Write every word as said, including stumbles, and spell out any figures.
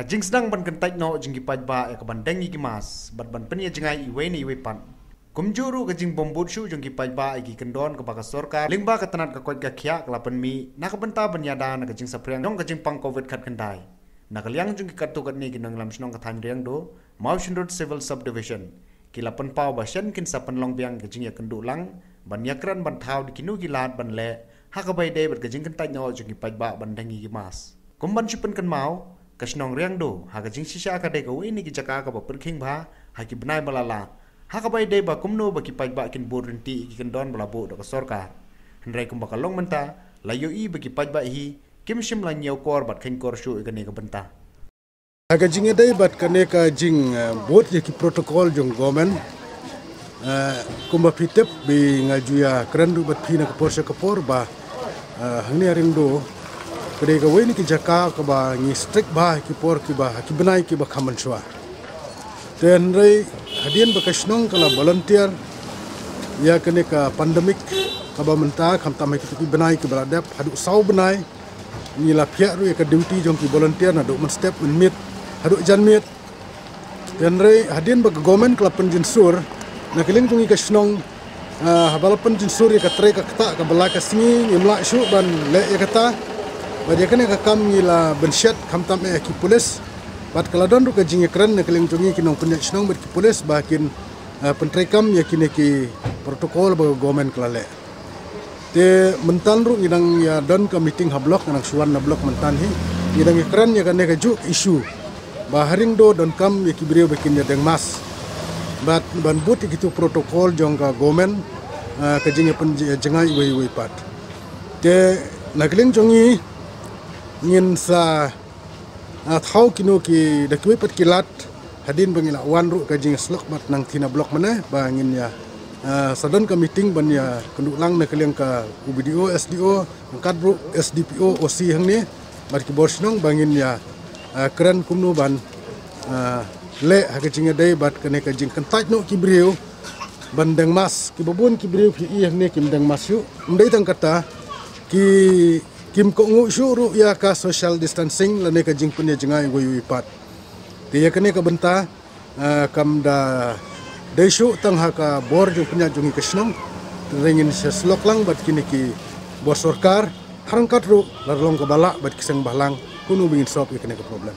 Jingsdang ban kyntait noh jong ki paidbah ïa ka ban deng ïa ki mask bad ban pynïajngai iwei na iwei pat. Kumjuh ruh ka jingbym bud shuh jong ki paidbah ïa ki kyndon kaba ka sorkar lyngba ka tnat ka koit ka khiah ka la pynmih na ka bynta ban ïada na ka jingsaphriang jong ka jingpang covid khatkhyndai. Na ka liang jong ki katto katne ki nongïalam shnong ka thaiñ Riangdo, Mawshynrut Civil Subdivision, ki la pynpaw ba shen kin sa pynlong biang ka jingïakynduh lang ban ïakren ban thaw da kino ki lad ban leh ha kaba ïadei bad ka jingkyntait noh jong ki paidbah ban deng ïa ki mask. Kum ban shu pynkynmaw, ka shnong Riangdo ha ka jingshisha ka dei kawei na ki jaka kaba pyrkhing bha ha ki bnai ba la leit, ha kaba ïadei ba kumno ba ki paidbah kin bud ryntih ïa ki kyndon ba la buh da ka sorkar. Hynrei kumba ka long mynta, la ïohi ba ki paidbah hi kim shym la ñiewkor bad kheiñkor shuh ïa kane ka bynta. Ha ka jingïadei bad kane ka jing, eh, bud ïa ki protocol jong government, eh, kumba phi tip ba nga ju ïakren ruh bad phi na ka por sha ka por ba, eh, hangne ha Riangdo ka dei kawei na ki jaka kaba ngi strict bha ha ki por kiba, ha ki bnai kiba kham mynshuwa. Te hynrei hadien ba ka shnong ka la volunteer ïa kane ka pandemic kaba mynta, khamtam ha kito ki bnai kiba la dep haduh saw bnai, ngi la phiah ruh ïa ka duty jong ki volunteer naduh mynstep mynmiet haduh janmiet. Te hynrei hadien ba ka government ka la pynjynsur na ka liang jong ngi ka shnong, ah, haba la pynjynsur ïa ka trei ka ktah kaba lai ka sngi, ngim lah shuh ban leh ïa kata. Bad ïa kane ka kam ngi la pynshet khamtam eh ïa ki pulit. Bad ka la don ruh ka jingïakren na ka liang jong ngi ki nongpynïaid shnong bad ki pulit ba kin, ah, pyntreikam ïa kine ki protocol ba ka government ka la leh. Te mynta ruh ngi dang ïa don ka meeting ha block, ngi dang shu wan na block mynta hi. Ngi dang ïakren ïa kane kajuh ka issue ba ha Riangdo donkam ïa ki briew ba kin ïa deng mask bad ban bud ïa kito protocol jong ka government, ah, ka jingïapynjngai uwei uwei pat. Te na ka liang jong ngi ngin sa, ah, thaw kino ki da kiwei pat ki lad hadien ba ngi la wan ruh ka jingïasyllok bad nangta na block mynne ba ngin ïa, ah, sa don ka meeting ban ïakynduh lang na ka liang ka U B D O, S D O, ryngkat ruh S D P O, O C hangne bad ki bor shnong ba ngin ïa, ah, kren kumno ban, ah, leh ha ka jingïadei bad kane ka jingkyntait noh ki briew ban deng mask. Kiba bun ki briew phi ïohi hangne kim deng mask shuh. Ym dei tang kata, ki kim kohnguh shuh ruh ïa ka social distancing lane ka jingpynïajngai uwei uwei pat. Te ïa kane ka bynta, ah, kam da dei shuh tang ha ka bor jingpynïaid jong ngi ka shnong. Te ngin sa syllok lang bad kine ki bor sorkar, ha ryngkat ruh la ka long kaba lah bad ki seng bhalang kumno ba ngin solve ïa kane ka problem.